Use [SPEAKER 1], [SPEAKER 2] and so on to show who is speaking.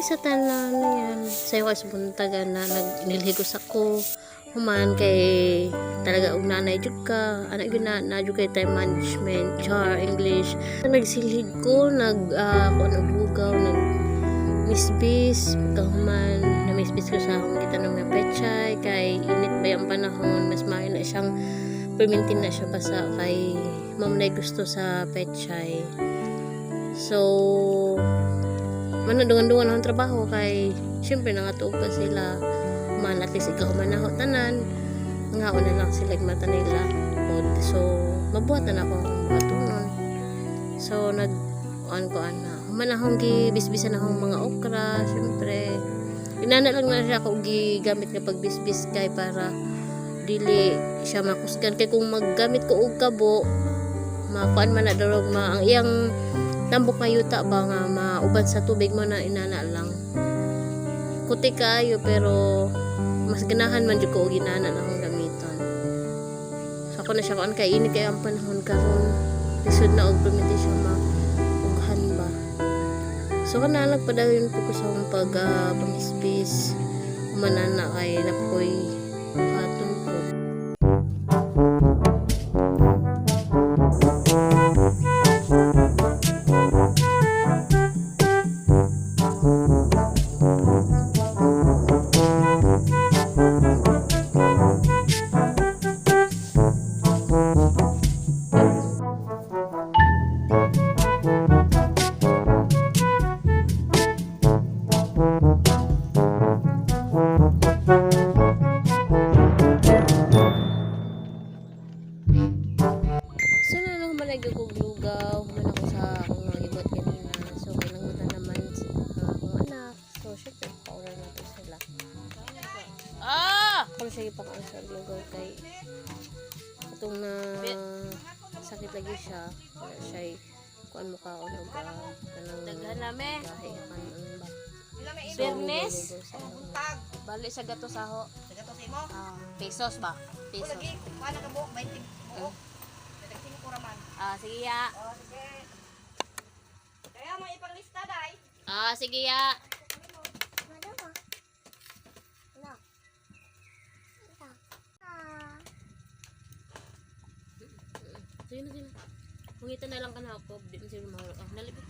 [SPEAKER 1] Hi sa tanan yan. Sayo kay sa buntag na nagnilhigos ako. Human kay talaga og nanay jud ka. Ana gyud na na jud kay time management, char English. Nagsilhig ko, nag kuan og lugaw, nag misbis pagkahuman na misbis ko sa akong kita ng mga pechay kay init ba yung panahon, mas maayo na siyang permintin na siya basa kay ma'am na gusto sa pechay. So manadungan-dungan akong trabaho kay syempre nangatuog pa sila man, at least ikaw man ako tanan nga na lang sila mata nila pod. So mabuhat na ako ang buhatonon. So nag on ko ana, human akong gibisbisan akong mga okra. Syempre inana lang na siya ako gigamit nga pagbisbis kay para dili siya makusgan, kay kung maggamit ko og kabo makuan man na darog ma ang iyang tambok nga yuta ba nga mauban sa tubig mo na inana lang kuti kaayo, pero mas ganahan man jud ko og inana na akong gamiton. So ako na siya kuan kay init kay ang panahon karon, lisod na og perminti siya maughan ba. So kana nagpadayon po ko sa akong pag pamisbis humanana kay napoy buhaton po. So na lang humalag ako og lugaw, human ako sa akong mga gibuhat kanina. So kailangan naman sa akong anak. So syempre pauna na to sila.
[SPEAKER 2] Ah!
[SPEAKER 1] Ako siya ipakaon sa lugaw kay atong na sakit lagi siya. Wala siya kuan mo kaon og kanang
[SPEAKER 2] Daghan na me.
[SPEAKER 1] gahi kan ano ba. So,
[SPEAKER 2] Biyernes?
[SPEAKER 1] lugaw sa akong-
[SPEAKER 3] Tag.
[SPEAKER 2] Bali sa gato saho.
[SPEAKER 3] Sa gato sa imo.
[SPEAKER 2] Ah, pesos ba?
[SPEAKER 3] O
[SPEAKER 2] Pesos.
[SPEAKER 3] lagi, kuha na ka buok, 20 buok. Dadagsin ko raman.
[SPEAKER 2] Ah, sige ya.
[SPEAKER 3] O, sige. Kaya mo ipanglista day.
[SPEAKER 2] Ah, sige ya.
[SPEAKER 1] Sige na, sige na. Pungita na lang ka na ako. Di man siguro mahulog. Ah, nalibi.